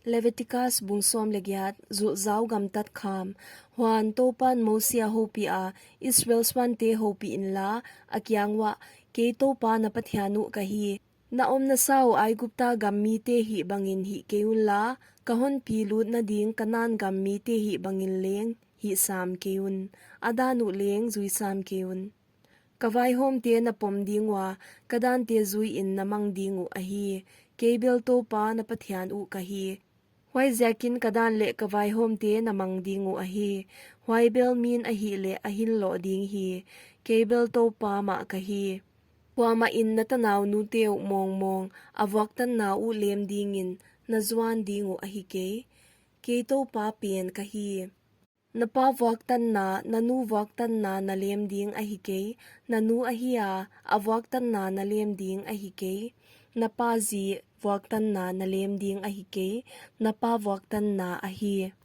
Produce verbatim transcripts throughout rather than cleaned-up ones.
Leviticus bung sawm le giat, Zulhzau gamtat kham. Huan Toupan Mosi a houpiha, Israel suante houpih inla, a kiang uah, Kei Toupa na Pathian uh ka hi. Na omna sa uh Aigupta gam mite hih bangin hih kei unla, ka honpi lutna ding Kanan gam mite hih bangin leng hih sam kei un. A dan uh leng zui sam kei un. Ka vaihawmte na pom ding ua, ka dante zuiin na mang ding uh ahi. Kei bel Toupa na Pathian uh ka hi. Huaiziakin ka dan leh ka vaihawmte na mang ding uh ahi. Huai bel min a hih leh a hinloh ding hi. Kei bel Toupa mah ka hi. Kuamahin na tanaunute uh mawngmawng a vuaktanna uh lem dingin na zuan ding uh ahi kei. Kei Toupa pen ka hi. Na pa vuaktanna, na nu vuaktanna na lem ding ahi kei. Na nu ahi a, a vuaktanna na lem ding ahi kei. Na pa zi vuaktanna na lem ding ahi kei. Na pa vuaktanna ahi.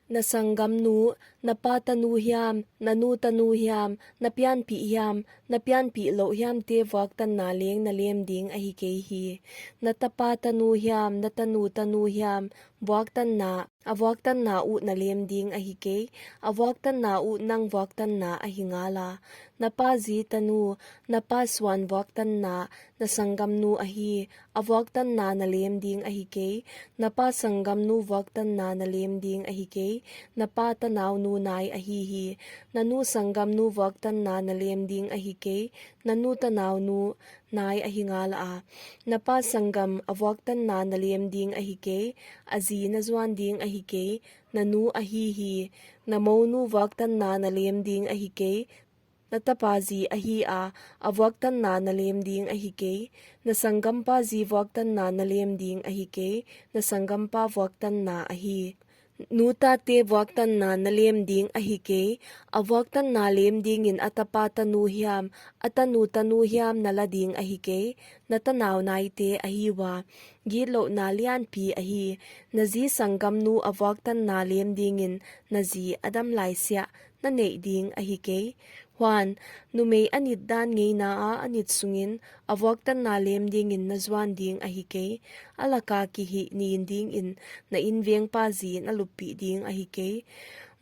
Na sanggamnu, na pa tanu hiam, na nu tanu hiam, na pianpih hiam, na pianpih louh hiamte vuaktanna leng na lem ding ahi kei hi. Na tapa tanu hiam, na tanu tanu hiam, vuaktanna, a vuaktanna uh na lem ding ahi kei. A vuaktanna uh nang vuaktanna ahi ngala. Na pa zi tanu, na pa suan vuaktanna, na sanggamnu ahi, a vuaktanna na lem ding ahi kei. Na pa sanggamnu vuaktanna na lem ding ahi kei. Na pa tanaunu nai ahi hi. Na nu sanggamnu vuaktanna na lem ding ahi kei. Na nu tanaunu nai ahi ngala. Na pa sanggam a vuaktanna na lem ding ahi kei. A zi na zuan ding ahi kei. Na nu ahi hi. Na mounu vuaktanna na lem ding ahi kei. Na tapa zi ahi a, a vuaktanna na lem ding ahi kei. Na sanggampa zi vuaktanna na lem ding ahi kei. Na sanggampa vuaktanna ahi. Nu tate vuaktanna na lem ding ahi kei. A vuaktanna lem dingin a tapa tanu hiam, a tanu tanu hiam na la ding ahi kei. Na tanau naite ahi ua. Gitlouhna lianpi ahi. Na zi sanggamnu a vuaktanna lem dingin na zi a dam laisiah na neih ding ahi kei. Huan, numei a nit dan ngeina a a nit sungin a vuaktanna lem dingin na zuan ding ahi kei. A laka kihih nin dingin na invengpa zi na luppih ding ahi kei.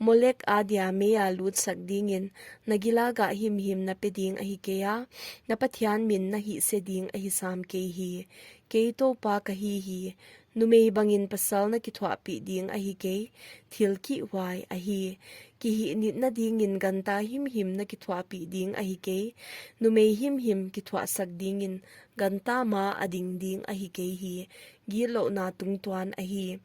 Molek adia mei a lutsak dingin na gilagah himhim na pe ding ahi kei a, na Pathian min na hihse ding ahi sam kei hi. Kei Toupa ka hi hi. Numei bangin pasal na kithuahpih ding ahi kei. Thil kihhuai ahi. Kihihnitna dingin ganta himhim na kithuahpih ding ahi kei. Numei himhim kithuahsak dingin ganta ma a ding ding ahi kei hi. Gitlouhna tungtuan ahi.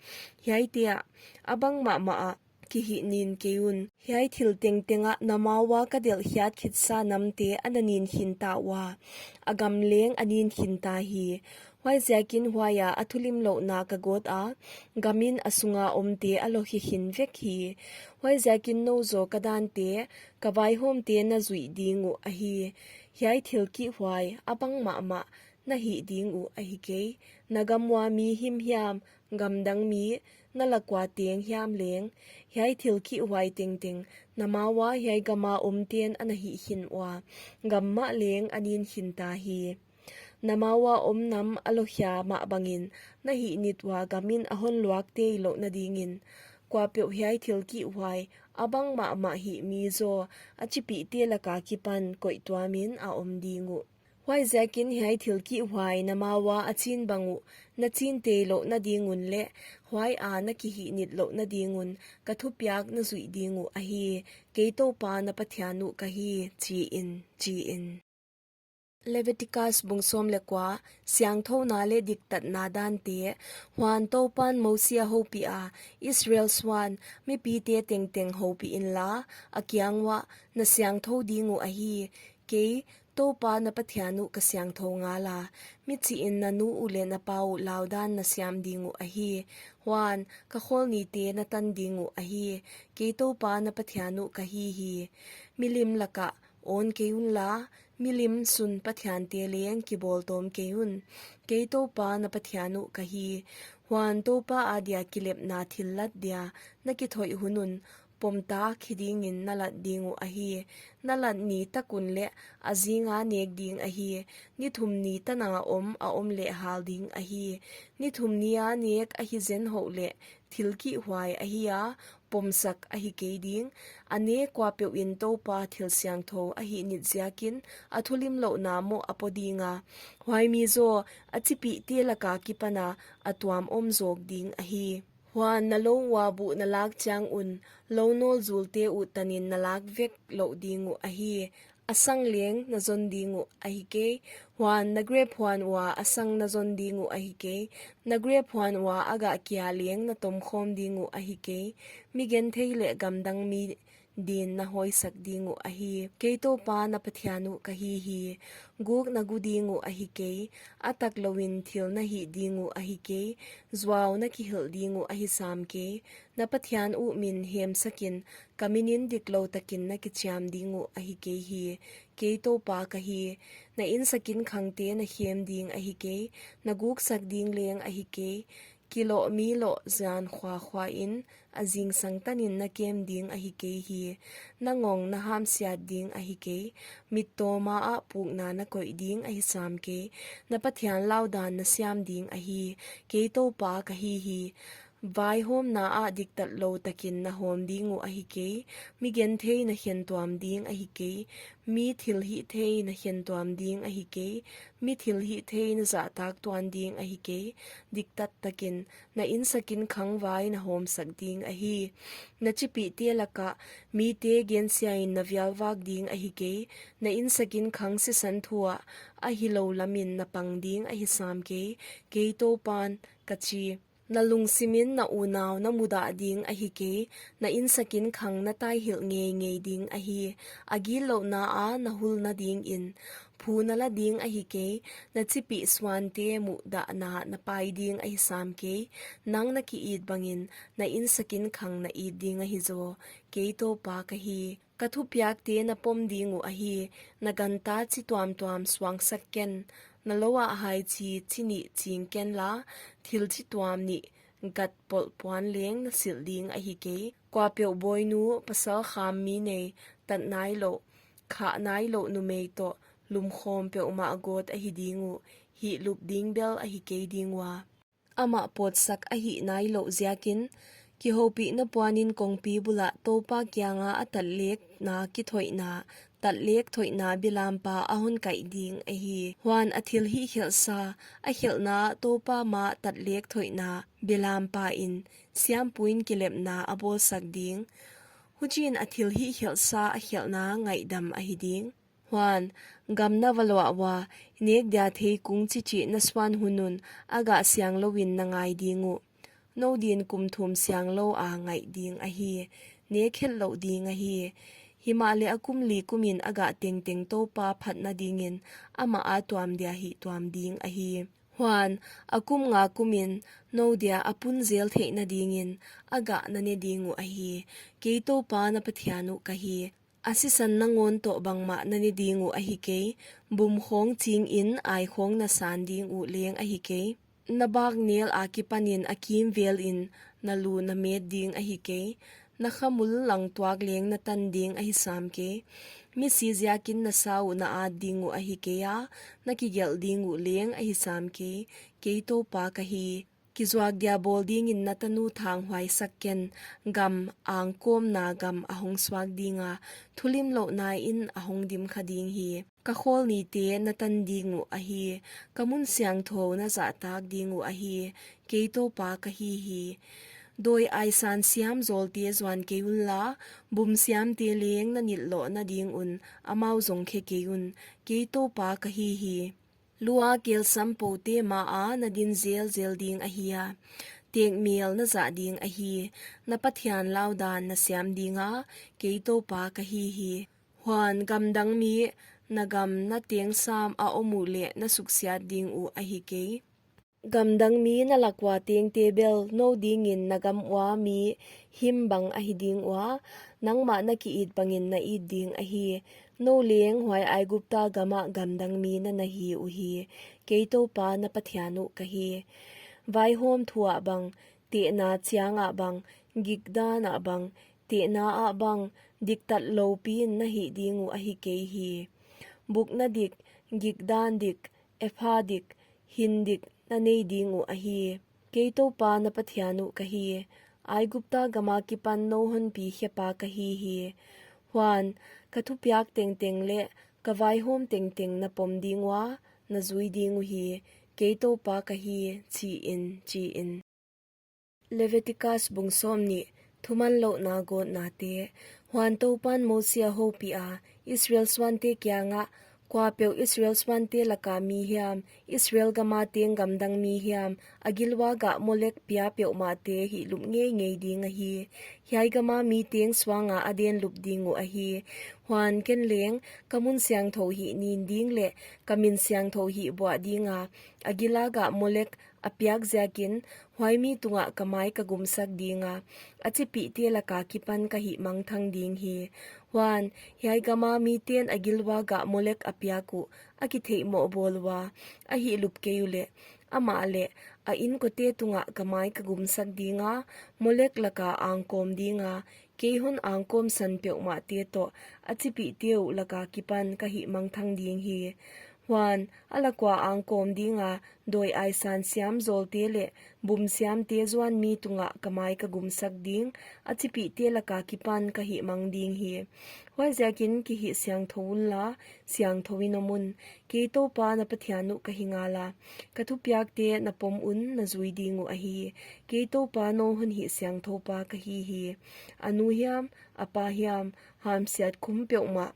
Hiaite ah, a bang mahmah ah kihihnin kei un. Hiai thil tengteng ah na ma ua ka delhkhiat khitsa namte ana nin khin ta ua, a gam leng a nin khin ta hi. Huaiziakin huaia a thulimlouhna ka gawt a, gamin a sunga omte a lokhia khin vek hi. Huaiziakin nou zaw ka dante, ka vaihawmte na zuih ding uh ahi. Hiai thil kihhuai a bang mahmah na hih ding uh ahi kei. Na gam ua mi himhiam, gamdang mi, na lak ua teng hiam leng, hiai thil kihhuai tengteng na ma ua hiai gama omten ana hih khin ua, gam mah leng a nin khin ta hi. Na ma ua om nam a lokhia mah bangin na hihnit ua gamin a hon luak teilouhna dingin, kuapeuh hiai thil kihhuai a bang mahmah hih mi zaw a chipihte laka kipan koih tuamin a om ding uh. Huaiziakin hiai thil kihhuai na ma ua a chin bang uh na chin teilouhna ding un leh huaia na kihihnit louhna ding un ka thupiak na zuih ding uh ahi. Kei Toupa na Pathian uh ka hi, chi in, chi in. Leviticus bung sawm le kua, siangthouna leh diktatna dante. Huan Toupan Mosi a houpiha, Israel suan, mipite tengteng houpih inla, a kiang uah, na siangthou ding uh ahi. Kei Toupa na Pathian uh ka siangthou ngala. Michihin na nu uh leh na pa uh laudan na siam ding uh ahi. Huan, ka khawlnite na tan ding uh ahi. Kei Toupa na Pathian uh ka hi hi. Milim lakah awn kei unla, milim sun pathiante leng kibawltawm kei un. Kei Toupa na Pathian uh ka hi. Huan Toupa adia kilepna thillat dia na kithoih hun un, pom tak hi dingin na lat ding uh ahi. Na lat ni tak un leh a zinga nek ding ahi. Ni thum ni tana om a om leh hal ding ahi. Ni thum ni a nek ahi zen hou leh thil kihhuai ahi a, pomsak ahi kei ding. A nek kuapeuh in Toupa thil siangthou ahih nit ziakin a thulimlouhna moh a po ding a, huai mi zaw a chipihte laka kipana a tuam om zawk ding ahi. Huan na lou ua buh na lak chiang un, lou nawl zulte uh tanin na lak vek louh ding uh ahi. A sang leng na zon ding uh ahi kei. Huan na grep huan ua a sang na zon ding uh ahi kei. Na grep huan ua a gah kia leng na tomkhawm ding uh ahi kei. Mi genthei leh gamdang mi din na hawisak ding uh ahi. Kei Toupa na Pathian uh ka hi hi. Guk na gu ding uh ahi kei. A tak louin thil na hih ding uh ahi kei. Zuau na kihilh ding uh ahi sam kei. Na Pathian uh min hemsakin, ka minin diklou takin na kichiam ding uh ahi kei hi. Kei Toupa ka hi. Na insakin khangte na hem ding ahi kei. Na guksak ding leng ahi kei. Kiloh mi loh zan khuakhua in a zingsang tanin na kem ding ahi kei hi. Na ngong na hamsiat ding ahi kei. Mittawma ah pukna na koih ding ahi sam kei. Na Pathian laudan na siam ding ahi. Kei Toupa ka hi hi. Vaihawmna ah diktatlou takin na hawm ding uh ahi kei. Mi genthei na khentuam ding ahi kei. Mi thilhihthei na khentuam ding ahi kei. Mi thilhihthei na zahtak tuan ding ahi kei. Diktat takin na insakin khang vai na hawmsak ding ahi. Na chipihte lakah mite gensiain na vialvak ding ahi kei. Na insakin khang sisan thu ah a hilou lamin na pang ding ahi sam kei. Kei Toupan ka chi. Na lungsimin na unau na mudah ding ahi kei. Na insakin khang na taihilh ngeingei ding ahi. A gitlouhna ah na hulna dingin phu na la ding ahi kei. Na chipih suante muhdahna na pai ding ahi sam kei. Nang na ki-it bangin na insakin khang na it ding ahi zaw. Kei Toupa ka hi. Ka thupiakte na pom ding uh ahi. Na ganta chi tuamtuam suangsak ken. Na lou ah haichi chi nih ching ken la, thil chi tuam nih gat polh puan leng na silh ding ahi kei. Kuapeuh bawinu, pasal kham mi nei, tat nailouh, khah nailouh numei toh lumkhawm peuhmah gawt ahi ding uh. Hihlup ding bel ahi kei ding ua. Amah pawtsak ahih nailouh ziakin, kihoupihna puanin kongpi bulah Toupa kianga a tatlekna kithoihna, tatlek thoihna belampa a hon kaih ding ahi. Huan a thilhihkhelhsa, a khelhna Toupa ma tatlek thoihna belampa in siampuin kilepna a bawlsak ding. Huchiin a thilhihkhelhsa a khelhna ngaihdam ahi ding. Huan, gam na va luah ua, nek dia theikung chichih na suan hun un, a gah sianglouin na ngai ding uh. Nou din kum thum sianglou a ngaih ding ahi, nek hetlouh ding ahi. Himahleh a kum li kumin a gah tengteng Toupa phatna dingin amah a tuam dia hih tuam ding ahi. Huan, a kum nga kumin nou dia a pun zel theihna dingin a gah na ne ding uh ahi. Kei Toupa na Pathian uh ka hi. A sisan nangawn toh bangmah na ne ding uh ahi kei. Bum khawng chingin ai khawng na san ding uh leng ahi kei. Na baknel akipanin a kimvelin na lu na met ding ahi kei. Na khamul langtuak leng na tan ding ahi sam kei. Misi ziakin na sa uh na at ding uh ahi kei a, na kigelh ding uh leng ahi sam kei. Kei Toupa ka hi. Kizuak dia bawl dingin na tanu thanghuaisak ken, gam angkawmna gam a hong suak dinga, thulimlouhna in a hong dim kha ding hi. Ka khawl nite na tan ding uh ahi, ka mun siangthou na zahtak ding uh ahi, kei Toupa ka hi hi. Dawi aisan siam zawlte zuan kei unla, bum siamte leng na nilhlouhna ding un amau zong khe kei un, kei Toupa ka hi hi. Lua kelsam pote maa na din zelzel ding ahi a, tekmel na zah ding ahi, na Pathian laudan na siam dinga, kei Toupa ka hi hi. Huan gamdang mi, na gam na teng sam a om uh leh na suksiat ding uh ahi kei. Gamdang mi na lak ua tengte bel nou dingin na gam ua mi him bang ahi ding ua, nangmah na ki-it bangin na it ding ahi. Nou leng huai Aigupta gamah gamdang mi na na hi uhi. Kei Toupa na Pathian uh ka hi. Vaihawm thu ah bang, tehna chiang ah bang, gikdan ah bang, tehna ah bang diktat loupiin na hih ding uh ahi kei hi. Bukna dik, gikdan dik, epha dik, hin dik na nei ding uh ahi. Kei Toupa na Pathian uh ka hi. Aigupta gam akipan nou honpi khepa ka hi hi. Huan, ka thupiak tengteng leh ka vaihawm tengteng na pom ding ua, na zui ding uhi. Kei Toupa ka hi, chiin, chiin. Leviticus bung sawmnih, thuman louhna gawtnate. Huan Toupan Mosi a houpiha, Israel suante kiangah, kuapeuh Israel suante laka mi hiam, Israel gama teng gamdang mi hiam, a gil ua gah Molek pia peuhmahte hihlup ngeingei ding ahi. Hiai gama mi teng suanga a den lup ding uh ahi. Huan ken leng, ka mun siangthou hih nin ding leh, ka min siangthou hih buah dinga, a gila gah Molek a piak ziakin, huai mi tungah ka mai ka gumsak dinga, a chipihte laka kipan ka hihmangthang ding hi. Huan, hiai gama miten a gil ua gah Molek a piak uh, a kitheihmoh bawl ua, a hihlup kei uleh, amah leh, a inkote tungah ka mai ka gumsak dinga, Molek laka angkawm dinga, kei hon angkawm san peuhmahte toh, a chipihte uh laka kipan ka hihmangthang ding hi. Huan, a lak ua angkawm dinga, dawi aisan siam zawlte leh, bum siamte zuan mi tungah ka mai ka gumsak ding, a chipihte laka kipan ka hihmang ding hi. Huaiziakin kihihsiangthou unla, siangthouin om un. Kei Toupa na Pathian uh ka hi ngala. Ka thupiakte na pom un na zui ding uh ahi. Kei Toupa nou hon hihsiangthoupa ka hi hi. A nu hiam, a pa hiam, hamsiat khum peuhmah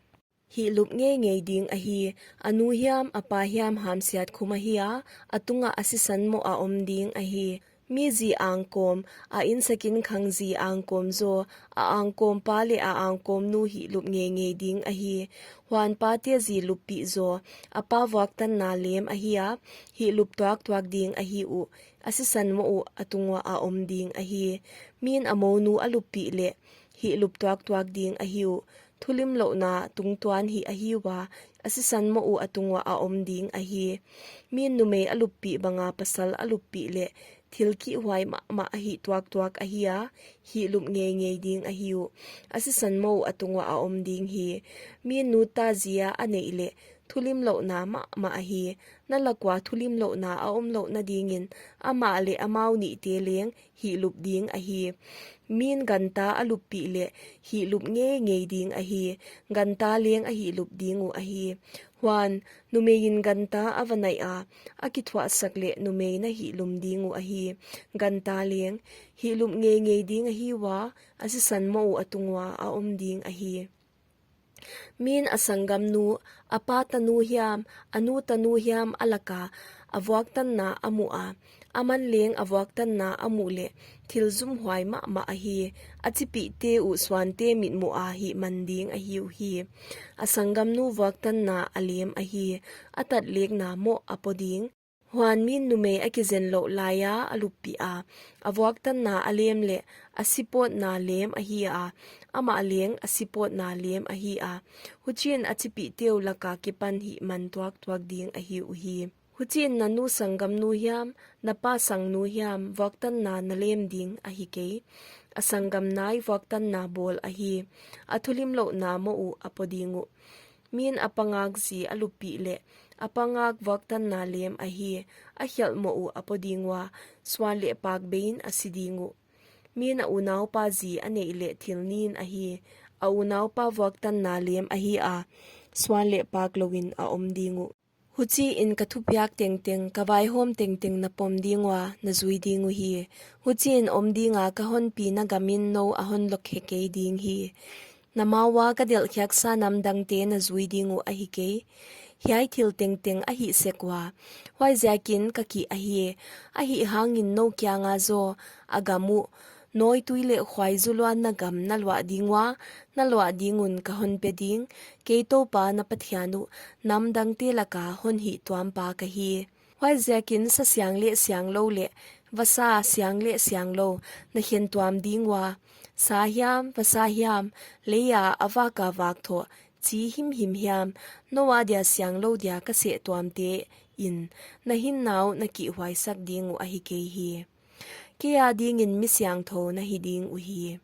hihlup ngeingei ding ahi. A nu hiam, a pa hiam hamsiat khum ahia, a tungah a sisan moh a om ding ahi. Mi zi angkawm, a insakin khang zi angkawm zaw, a angkawm pa leh a angkawm nu hihlup ngeingei ding ahi. Huan pate zi luppih zaw, a pa vuaktanna lem ahia, hihlup tuaktuak ding ahi uh, a sisan moh uh a tung ua a om ding ahi. Min a mounu a luppih leh, hihlup tuaktuak ding ahi uh. Thulimlouhna tungtuan hih ahi ua, a sisan moh uh a tung ua a om ding ahi. Min numei a luppih banga pasal a luppih leh, thil kihhuai mahmah a hih tuaktuak ahia, hihlup ngeingei ding ahi uh. A sisan moh uh a tung ua a om ding hi. Min nu ta zia a neih leh, thulimlouhna mahmah ahi. Na lak ua thulimlouhna a om louhna dingin, amah leh amau nihte leng hihlup ding ahi. Min ganta a luppih leh hihlup ngeingei ding ahi. Ganta leng a hihlup ding uh ahi. Huan, numeiin ganta a va naih a, a kithuahsak leh numei na hihlum ding uh ahi. Ganta leng, hihlup ngeingei ding ahi ua, a sisan moh uh a tung ua a om ding ahi. Min a sanggamnu, a pa tanu hiam, a nu tanu hiam a laka, a vuaktanna a muh a, aman leng a vuaktanna a muh leh, thil zumhuai mahmah ahi, a chipihte uh suante mitmuh a hihman ding ahi uhi. A sanggamnu vuaktanna a lem ahi, a tatlekna moh a po ding. Huan min numei a kizen louh laia a luppih a, a vuaktanna a lem leh, a sipawtna lem ahi a, amah leng a sipawtna lem ahi a. Huchiin a chipihte uh laka kipan hihman tuaktuak ding ahi uhi. Huchiin na nu sanggamnu hiam, na pa sangnu hiam, vuaktanna na lem ding ahi kei. A sanggam nai vuaktanna bawl ahi. A thulimlouhna moh uh a po ding uh. Min a pangak zi a luppih leh, a pangak vuaktanna lem ahi, a khelh moh uh a po ding ua, suan leh pak beiin a si ding uh. Min a unaupa zi a neih leh thil nin ahi, a unaupa vuaktanna lem ahi a, suan leh pak louin a om ding uh. Huchiin ka thupiak tengteng, ka vaihawm tengteng na pom ding ua, na zui ding uhi. Huchiin om dinga ka honpina gamin nou a hon lokkhe kei ding hi. Na ma ua ka delhkhiaksa nam dangte na zui ding uh ahi kei. Hiai thil tengteng a hih sek ua. Huaiziakin ka kih ahi. Ahihhangin nou kianga zaw, a gam uh, nawitui leh khuaizu luanna gam na luah ding ua, na luah ding un ka hon pe ding. Kei Toupa na Pathian uh, nam dangte laka hon hihtuampa ka hi. Huaiziakin sa siang leh sianglou leh, vasa siang leh sianglou, na khentuam ding ua. Sa hiam, vasa hiam, leia a vaka vak thoh, chi himhim hiam, nou adia sianglou dia ka sehtuamtein, na hinna uh na kihhuaisak ding uh ahi kei hi. Kei adingin mi siangthou na hi ding uhi.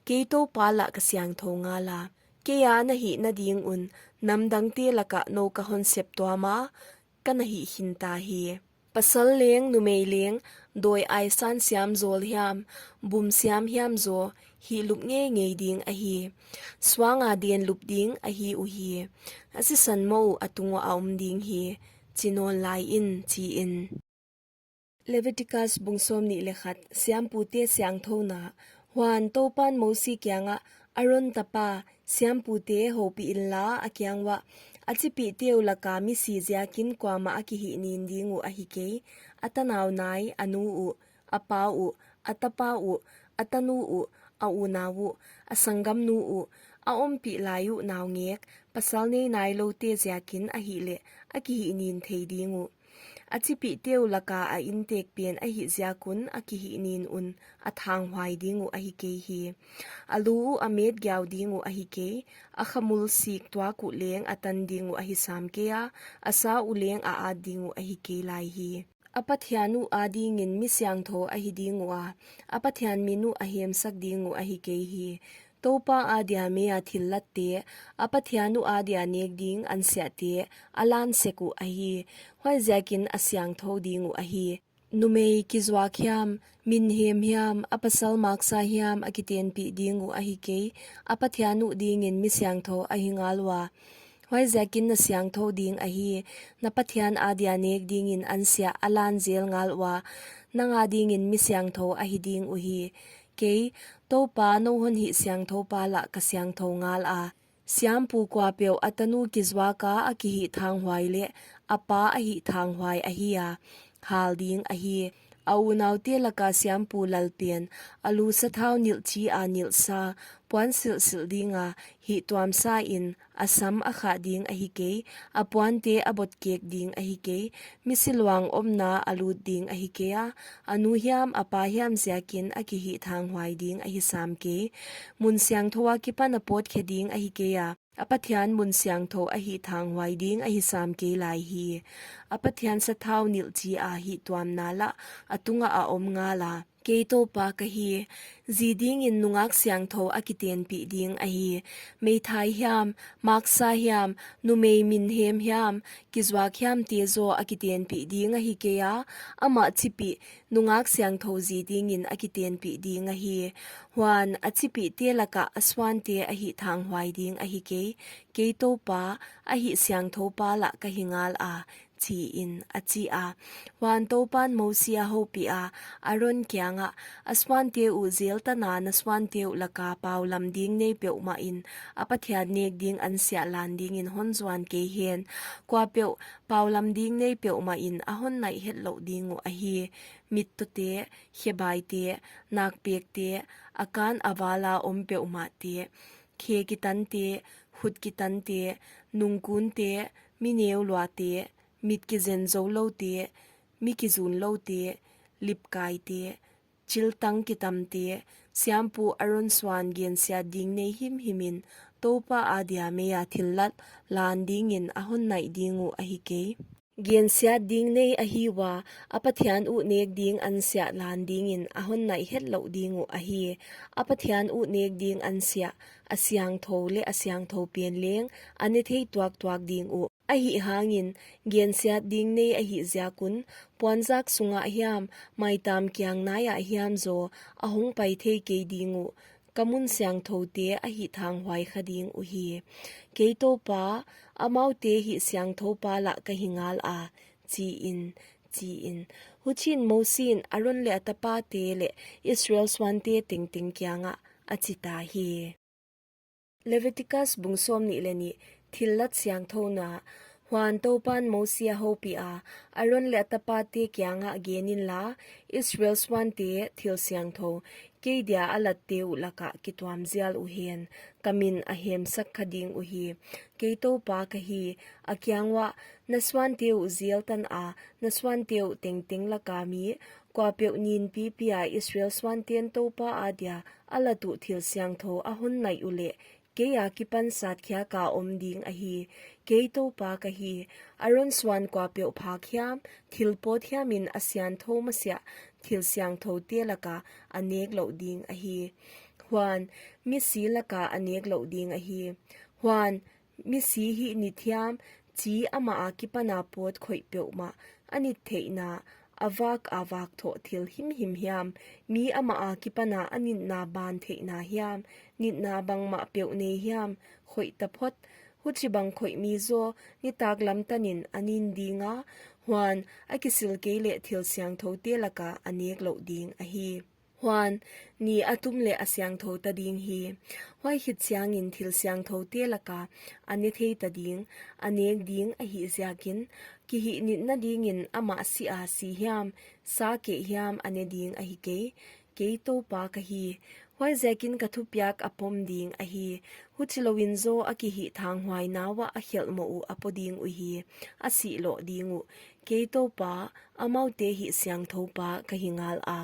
Kei Toupa lah ka siangthou ngala. Kei a na hihna ding un, namdangte lakah nou ka hon sep tuama, ka na hih khin ta hi. Pasal leng, numei leng, dawi aisan siam zawl hiam, bum siam hiam zaw, hihlup ngeingei ding ahi. Suanga den lup ding ahi uhi. A sisan mah uh a tung uah a om ding hi, chi nawn lai in, chi in. Leviticus bung sawmnih leh khat, siampute siangthouna. Huan Toupan Mosi kiangah, Aron tapa, siampute houpih inla a kiang uah, a chipihte uh laka misi ziakin kuamah a kihihnin ding uh ahi kei, a tanau nai, a nu uh, a pa uh, a tapa uh, a tanu uh, a unau uh, a sanggamnu uh, a ompih lai uh naungek, pasal nei nailoute ziakin ahihleh, a kihihnin thei ding uh. A chipihte uh laka a intekpen ahih ziak un a kihihnin un a thanghuai ding uh ahi kei hi. A lu uh a met giau ding uh ahi kei, a khamul sik tuak uh leng a tan ding uh ahi sam kei a, a sa uh leng a at ding uh ahi kei lai hi. A Pathian uh adingin mi siangthou ahi ding ua, a Pathian min uh a hemsak ding uh ahi kei hi. Toupa adia meia thillatte, a Pathian uh adia nek ding ansiahte, a lan sek uh ahi, huaiziakin a siangthou ding uh ahi. Numei kizuak hiam, min hem hiam, a pasal maksa hiam a kitenpih ding uh ahi kei, a Pathian uh dingin mi siangthou ahi ngal ua. Huaiziakin na siangthou ding ahi, na Pathian adia nek dingin ansiah a lan zel ngal ua, nang adingin mi siangthou ahi ding uhi. Kei, Toupa nou hon hih siangthoupa lah ka siangthou ngala. Siampu kuapeuh a tanu kizuaka a kihih thanghuai leh a pa a hih thanghuai ahi a, hal ding ahi. A unaute laka siampu lalpen, a lu sathau nilh chi a nilhsa, puan silhsilh dinga, hih tuamsa in, a sam a khah ding ahi kei, a puante a botkek ding ahi kei, misi luang omna a lut ding ahi kei a, a nu hiam a pa hiam ziakin a kihih thanghuai ding ahi sam kei. Mun siangthou akipan a pawtkhe ding ahi kei a, a Pathian mun siangthou a hih thanghuai ding ahi sam kei lai hi. A Pathian sathau nilh chi a hih tuamna lah a tungah a om ngala. Kei Toupa ka hi, zi dingin nungak siangthou a kitenpih ding ahi. Meithai hiam, maksa hiam, numei min hem hiam, kizuak hiamte zaw a kitenpih ding ahi kei a, amah chipih, nungak siangthou zi dingin a kitenpih ding ahi. Huan a chipihte lakah a suante a hih thanghuai ding ahi kei, kei Toupa, a hih siangthoupa lah ka hi ngala, chi in a chi a. Huan Toupan Mosi a houpih a, Aron kiangah, a suante uh zel tana na suante uh laka paulam ding nei peuhmah in, a Pathian nek ding ansiah lan dingin hon zuan kei hen. Kuapeuh paulam ding nei peuhmah in a hon naih hetlouh ding uh ahi. Mittawte, khebaite, nakpekte, a kan a vala om peuhmahte, khe kitante, khut kitante, nungkunte, mi neu luate, mit kizen zouloute, mi kizunloute, lipkaite, chiltang kitamte, siampu Aron suan gensiat ding nei himhimin, Toupa adia meia thillat lan dingin a hon naih ding uh ahi kei. Gensiat ding nei ahi ua, a Pathian uh nek ding ansiah lan dingin a hon naih hetlouh ding uh ahi. A Pathian uh nek ding ansiah, a siangthou leh a siangthou pen leng, a ne thei tuaktuak ding uh. Ahihhangin, gensiat ding nei ahih ziak un, puanzak sungah hiam, maitam kiang naiah hiam zaw, a hong pai thei kei ding uh, ka mun siangthoute a hih thanghuai kha ding uhi. Kei Toupa, amaute hih siangthoupa lah ka hi ngala, chi in, chi in. Huchiin Mosi in Aron leh a tapate leh Israel suante tengteng kiangah a chi ta hi. Leviticus bung sawmnih leh nih, thillat siangthouna. Huan Toupan Mosi a houpih a, Aron leh a tapate kiangah gen inla, Israel suante thil siangthou, kei dia a latte uh lakah kituam zial uhen, ka min a hemsak kha ding uhi. Kei Toupa ka hi, a kiang uah, na suante uh zel tana, na suante uh tengteng laka mi, kuapeuh nin pipia Israel suanten Toupa adia a lat uh thil siangthou a hon naih uleh, kei akipan satkhia ka om ding ahi. Kei Toupa ka hi. Aron suan kuapeuh phak hiam, thil pawt hiamin a siangthou masiah thil siangthoute laka a nek louh ding ahi. Huan, misi laka a nek louh ding ahi. Huan, misi hih nit hiam, chi amah akipana pawt khoih peuhmah, a nit theihna, a vak a vak thoh thil himhim hiam, mi amah akipana a nitna ban theihna hiam, nitna bangmah peuh nei hiam, khoih taphot, huchibang khoih mi zaw, nitaklam tanin a nin dinga, huan, a kisil kei leh thil siangthoute laka a nek louh ding ahi. Huan, ni a tum leh a siangthou ta ding hi. Huai khit chiangin thil siangthoute laka a ne thei ta ding, a nek ding ahih ziakin, kihih nitna dingin amah si a si hiam, sa keh hiam a ne ding ahi kei. Kei Toupa ka hi. Huaiziakin ka thupiak a pom ding ahi. Huchilouin zaw a kihih thanghuaina uah a khelh moh uh a po ding uhi. A sih loh ding uh. Kei Toupa, amaute hih siangthoupa ka hi ngala.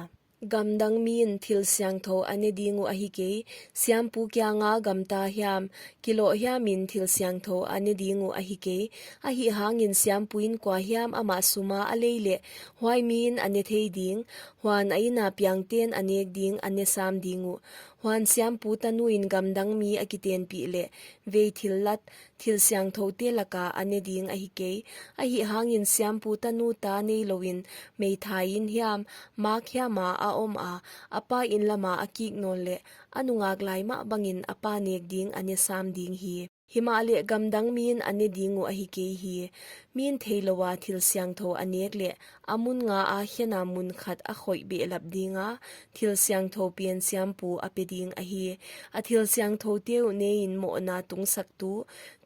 Gamdang miin thil siangthou a ne ding uh ahi kei, siampu kianga gamta hiam, kiloh hiamin thil siangthou a ne ding uh ahi kei, ahihhangin siampuin kua hiam amah suma a lei leh, huai miin a ne thei ding, huan a ina piangten a nek ding a ne sam ding uh. Huan siampu tanuin gamdang mi a kitenpih leh, vei thillat, thil siangthoute laka a ne ding ahi kei, ahihhangin siampu tanu ta neilouin, meithaiin hiam, mak hiama a om a, a pa inn lama a kik nawn leh, a nungak lai mah bangin a pa nek ding a ne sam ding hi. Himahleh gamdang miin a ne ding uh ahi kei hi. Miin theilou a thil siangthou a nek leh, a mun nga a khena mun khat a khoih behlap dinga, thil siangthou pen siampu a pe ding ahi. A thil siangthoute uh neiin mohna tungsaktu,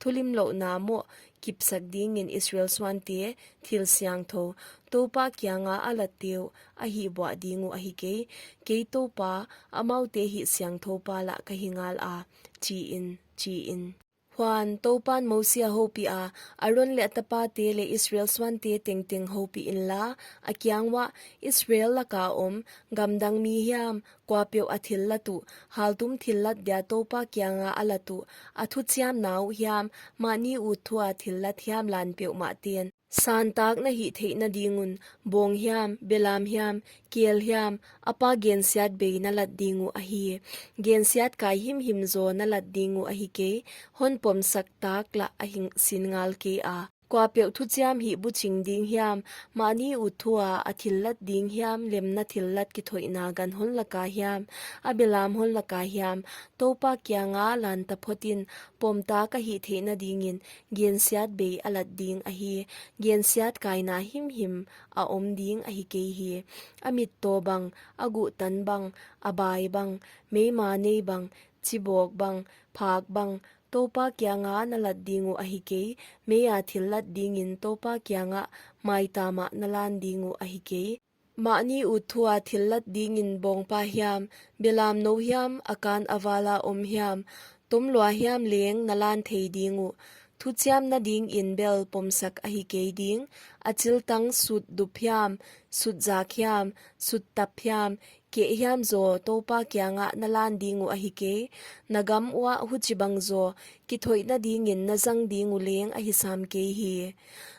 thulimlouhna moh kipsak dingin Israel suante, thil siangthou, Toupa kianga a latte uh, a hihbuah ding uh ahi kei. Kei Toupa, amaute hih siangthoupa lah ka hi ngala, chiin, chiin. Huan, Toupan Mosi a houpih a, Aron leh a tapate leh Israel suante tengteng houpih inla, a kiang uah, Israel laka om, gamdang mi hiam, kuapeuh a thillat uh, haltum thillat dia Toupa kianga a lat uh, a thuchiamna uh hiam, mahni utthua thillat hiam lan peuhmah ten. Santak na hih theihna ding un, bawng hiam, belam hiam, kel hiam, a pa gensiatbei na lat ding uh ahi. Gensiatkai himhim zaw na lat ding uh ahi kei, hon pomsak tak lah a hing sin ngal kei a. Kuapeuh thuchiam hih buching ding hiam, mahni utthua a thillat ding hiam, lemna thillat kithoihna gan hon laka hiam, a belam hon laka hiam, Toupa kianga lan taphotin, pomtak a hih theihna dingin, gensiatbei a lat ding ahi, gensiatkaina himhim a om ding ahi kei hi. A mittaw bang, a guhtan bang, a bai bang, meima nei bang, chibawk bang, phak bang, Toupa kianga na lat ding uh ahi kei, meia thillat dingin Toupa kiangah maitamah na lan ding uh ahi kei. Mahni utthua thillat dingin bawngpa hiam, belamnou hiam, a kan a vala om hiam, tomlua hiam leng na lan thei ding uh. Thuchiamna dingin bel pomsak ahi kei ding, a chiltang sut dup hiam, sut zak hiam, sut tap hiam, keh hiam zaw Toupa kiangah na lan ding uh ahi kei, na gam uah huchibang zaw, kithoihna dingin na zang ding uh leng ahi sam kei hi.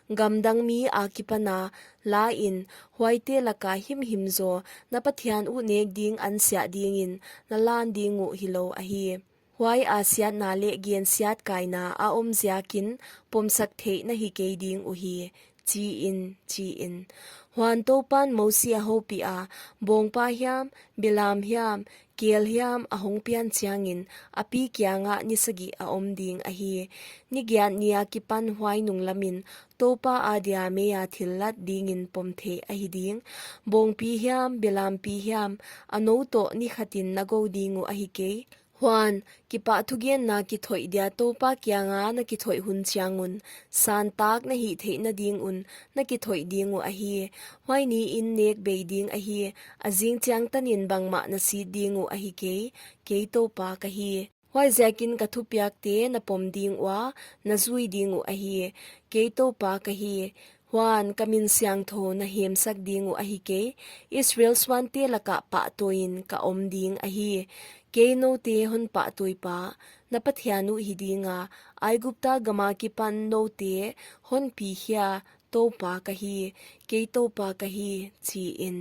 Gamdang mi akipana, la in, huaite laka himhim zaw, na Pathian uh nek ding an siah dingin, na lan ding uh hilou ahi. Huai a siatna leh gensiatkaina a om ziakin, pomsak theih na hi kei ding uhi, chiin, chiin. Huan Toupan Mosi a houpih a, bawngpa hiam, belam hiam, kel hiam a hong pian chiangin, a pi kiangah ni sagih a om ding ahi. Ni giat ni akipan huai nunglamin, Toupa adia meia thillat dingin pom theih ahi ding. Bawngpi hiam, belampi hiam, a nou toh ni khatin na gou ding uh ahi kei. Huan, kipahthu genna kithoih dia Toupa kianga na kithoih hun chiang un, santak na hih theihna ding un, na kithoih ding uh ahi. Huai niin nek bei ding ahi, a zing chiang tanin bangmah na sit ding uh ahi kei, kei Toupa ka hi. Huaiziakin ka thupiakte na pom ding ua, na zui ding uh ahi, kei Toupa ka hi. Huan, ka min siangthou na hemsak ding uh ahi kei, Israel suante lakah pahtawiin ka om ding ahi. Kei noute hon pahtawipa, na Pathian uh hi dinga, Aigupta gam akipan noute hon pikhia Toupa ka hi. Kei Toupa ka hi, chiin.